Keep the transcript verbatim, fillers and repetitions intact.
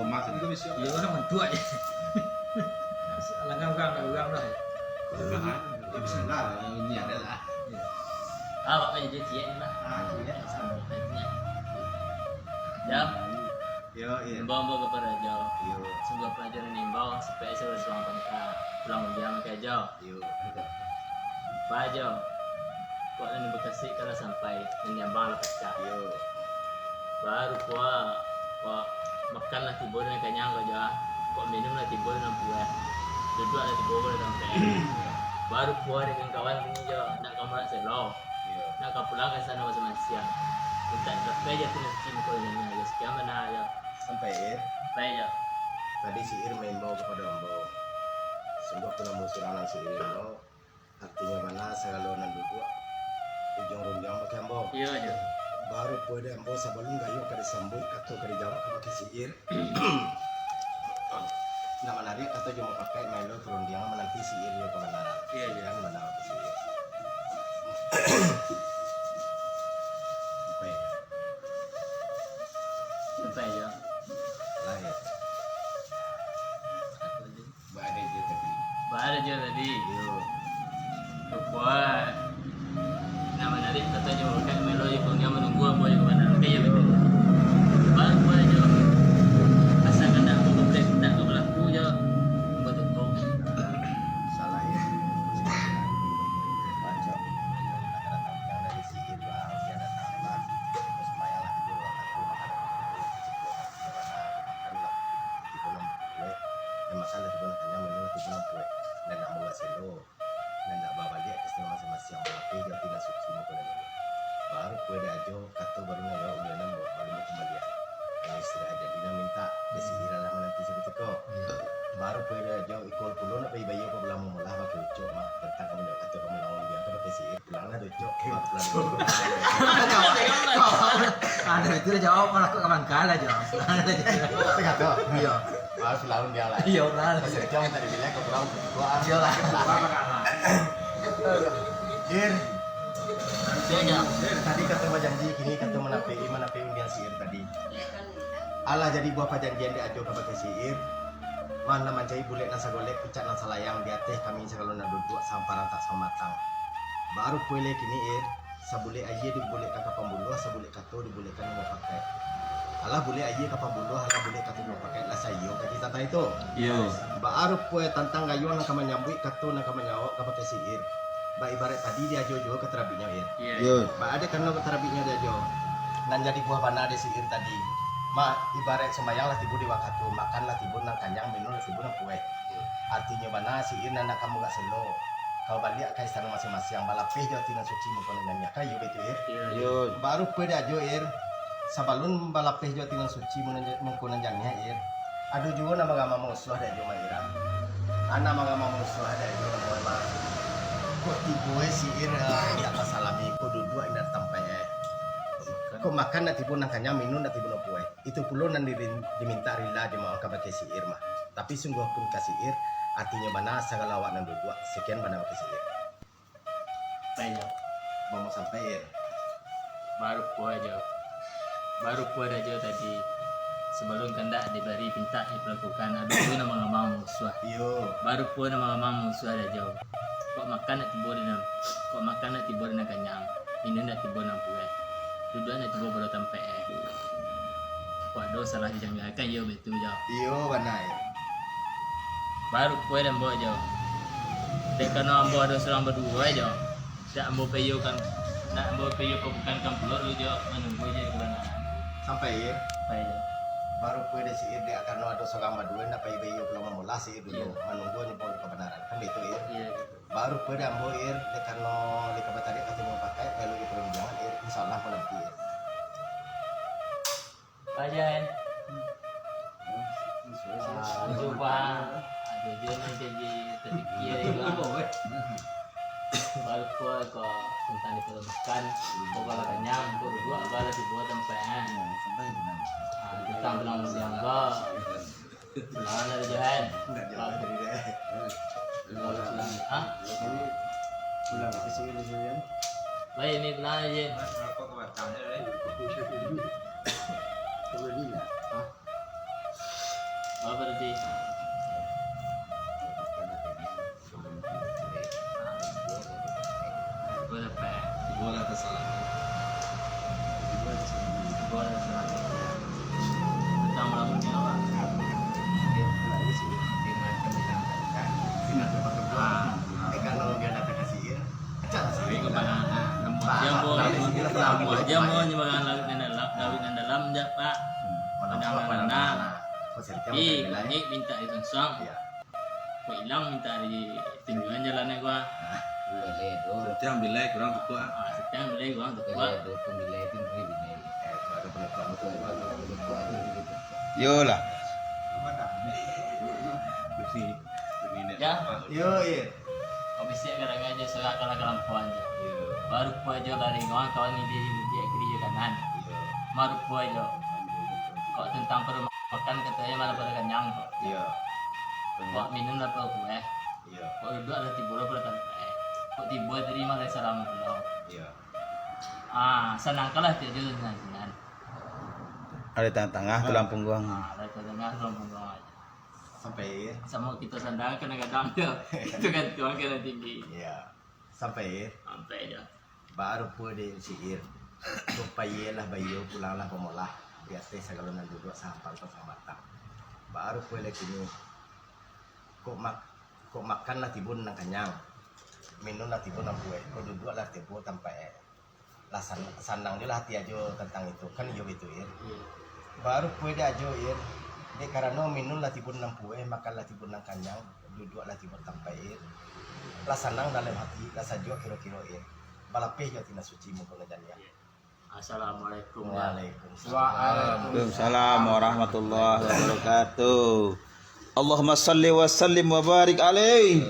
Mas itu bisa. Iyo, urang mantuak je. Langgang urang, urang lah. Langgang, ah. Ya, bismillah, ini adalah. Awak aja ciek lah. Ah, ciek. Yo. Yo, iyo. Imbau-imbau kapado Ajo. Iyo. Sungguah pelajaran imbau, supaya suruh suang pangka. Pulang diam ka Ajo. Iyo, betul. Ba Ajo, kok nan di Bekasi kan lah sampai, nan di Ambang lah pacah. Iyo. Baru pulo, kok makan lah tibo nan kanyang ko Ajo, kok minum lah tibo nan pueh, duduak lah tibo ko lah tampek. Baru pulo dek kawan-kawan kini Jo, nak ka Murak Selo. Iyo. Nak ka pulang ka sano masiang-masiang. Mintak lapeh jo ati nan suci muko nan janiah, Jo. Sakian bana, Jo. Sampai, Ir? Sampai, Jo. Tadi si Ir maimbau kapado ambo. Sungguah pun ambo surang nan si Ir maimbau. Artinyo bana sagalo nan duduak ujuang rundiang bakeh ambo. Iyo, Jo. Baru pulo dek ambo sabalun gayuang ka disambuik, kato ka dijawab kabakeh si Ir. Nan manariak kato jo mupakaik maelo parundiangan mananti si Ir jo kabanaran. Iyo, Jo. Kan bana bakeh si Ir. Sampai. Sampai, Jo. Lah, Ir. Ba Ajo tadi. Ba Ajo tadi. Iyo. Rupo nan manariak kato jo mupakaik maelo jo parundiangan manunggu ambo jo kabanaran. Oke, yo, betul. Ba Ajo. Asakan dak ambo kaprek, dak ka balaku Jo. Ambo tukung. Salah, yo. Pacok. Nak datang dari si Ir, Bang. Iyo datang, Bang. Terus sumbayang lah tibo wakatu, makan lah tibo, cukuik lah, makan lah tibo nan puek. Eh, makan lah tibo nan kanyang, minum lah tibo nan puek. Nan nak mambuek selo, nan nak babaliak ka sando masiang-masiang, balapeh jo ati nan suci muko nan janiah. Baru pulo dek Ajo, kato baru nan jawab ulun nan baru bakumbalian. Nan istirahat jadi nan mintak, dek si Ir lah mananti sakutiko. Baru pulo dek Ajo, iko pulo nak pai baiyo ka Pulau Mamolah bakeh Ucok mah, tantang kamu nan kato kamu lawan dia tu bakeh si Ir. Pulang lah, Ucok. Pulang. Aduh, itu lah jawab, malah kok ka Bangka lah, jawab. Pulang lah, jawab. Tengah tu. Iyo. Harus lawan dia lah. Iyo, pulang lah. Pas Ucok minta dibilang ke pulang, gua. Iyo lah. Ir. Iyo, jawab. Tadi kato bajanji, kini kato manapik-i, manapik-i undian si Ir tadi. Alah jadi buah pajanjian dek Ajo kabakeh si Ir. Mah nan manjadi bulek nan sagolek, picak nan salayang, di ateh kami sagalo nan duduak, samparan tak samatang. Baru pulo kini, Ir, sabulek aia dibulekkan ka pambuluah, sabulek kato dibulekkan ka mupakaik. Alah bulek aia ka pambuluah, alah bulek kato ka mupakaik, lah saiyo ka kito tadi tu. Iyo. Baru pulo tantang gayuang nan ka manyambuik, kato nan ka manjawab kabakeh si Ir. Ba ibaraik tadi di Ajo juo ka tarabiknyo, Ir. Iyo. Iyo. Ba ado karano ka tarabiknyo di Ajo. Nan jadi buah bana di si Ir tadi. Mah, ibaraik sumbayang lah tibo di wakatu, makan lah tibo nan kanyang, minum lah tibo nan pueh. Iyo. Artinyo bana si Ir nan nak ka Murak Selo. Ka baliak ka istano masiang-masiang, balapeh jo ati nan suci muko nan janiah. Kan iyo baitu, Ir? Iyo. Iyo. Baru pulo di Ajo, Ir. Sabalun balapeh jo ati nan suci muko nan ja-, muko nan janiah, Ir. Ado juo nan marama musuah dek Ajo mah, Ir. Anak marama musuah dek Ajo mah, mah. Kok tibo, eh, si Ir, eh, indak tasalami, kok duduak indak tampek, eh. Kok makan ndak tibo nan kanyang, minum ndak tibo nan pueh. Itu pulo nan dirin-, dimintak rila jo mah kabakeh si Ir mah. Tapi sungguah pun ka si Ir, artinyo bana sagalo awak nan duduak, sakian bana bakeh si Ir. Sampai, Jo. Bamo sampai, Ir. Baru pulo, Jo. Baru pulo dek Ajo tadi. Sabalun kandak dibari pintak dipalakukan, ado juo nan marama musuah. Iyo. Baru pulo nan marama musuah dek Ajo. Kok makan ndak tibo di nan, kok makan ndak tibo di nan kanyang, minum ndak tibo nan pueh. Duduak ndak tibo pado tampek, eh. Kok ado salah dijanggakan, iyo baitu, Jo. Iyo, bana, Ir. Baru pulo dek ambo, Jo. Dek karano ambo ado surang baduo, Jo. Dak ambo paiyokan, dak ambo paiyo pabukakan pulo dulu, Jo, manunggu se kabanaran. Sampai, Ir? Sampai, Jo. Baru pulo dek si Ir, dek karano ado surang baduo, ndak pai baiyo pulang mamolah si Ir dulu, iyo, manunggu nyo pulo kabanaran. Kan baitu, Ir? Iyo, Jo. Baru pulo dek ambo, Ir, dek karano dek ka batariak kato mupakaik, lalu di parundiangan, Ir, insyaallah mananti, Ir. Paja, eh. Ah, jumpa. Aduh, dia ni jadi terfikir juga. Baru pulo ko tantang di pado makan, ko kalau kanyang, ko duduak, baru tibo tampek, eh. Ah, tantang pulang siang ko. Pulang dari Johan. Pulang dari Johan. Hah? Pulang ke sini dari Johan. Baik, ni pulang aja. Mas, rokok ke batang je, eh. Rokok saya dulu. Kalau dia, hah? Apa berarti? Dua dapat. Dua lah tersalah. Dua lah tersalah. Tentang rambutnya apa? Dia pula di sini. Dia macam bilang tadi kan. Sinar terpaksa buang. Eh, kalau dia datang ke sini, acak lah sini. Tapi kebanyakan rambut dia, boy. Rambut dia, boy. Dia mau nyeberangan laut nan dalam, laut nan dalam je, Pak. Padang nan dalam. Tapi, ni minta disansang. Iya. Kok ilang minta ditunjuakan jalannya gua. Boleh tu. Setiang bilai kurang tukuak. Ah, setiang bilai kurang tukuak. Boleh tu, pembilai tu, pembilai. Eh, ada penutup, penutup, penutup, penutup, penutup. Yolah. Kursi. Ya. Yo, iya. Kok bisa kadang aja surat kalau kelampuan je. Iya. Baru pun aja lari ngawang kawan ni dia di mudik kiri je kanan. Iya. Baru pun aja. Kok tentang permakan katanya malah pada kenyang kok. Iya. Kok minum lah perlu kue. Iya. Kok duduk ada tibo lah pada tampek. Kok tibo tadi malah salam pulo. Iya. Ah, sanangkanlah tijo dengan sinan. Ada tangah-tangah tulang pungguang. Ah, ada tangah-tangah tulang pungguang aja. Sampai, ya. Samo kito sandang kadang-kadang tu. Itu kan tuang kena tinggi. Iya. Sampai, ya. Sampai je. Baru pun di syair. Tumpailah bayo, pulanglah pamolah. Di ateh sagalo nan duduak, sahampang kau sahabatang. Baru pun lagi ni. Kok mak-, kok makanlah tibo nan kanyang. Minumlah tibo nan puek. Kok duduaklah tibo tampek. Lah san-, sanang jo lah hati ajo tantang itu. Kan iyo baitu, Ir? Iyo. Baru pue dek ajo, Ir. Dek karano minumlah tibo nan puek, makanlah tibo nan kanyang, duduaklah tibo tampek, Ir. Lah sanang dalam hati, lah sajuak kiro-kiro, Ir. Balapeh jo ati nan suci muko nan janiah. Assalamualaikum. Waalaikumsalam. Waalaikumsalam warahmatullahi wabarakatuh. Allahumma salli wa sallim wa barik alaih.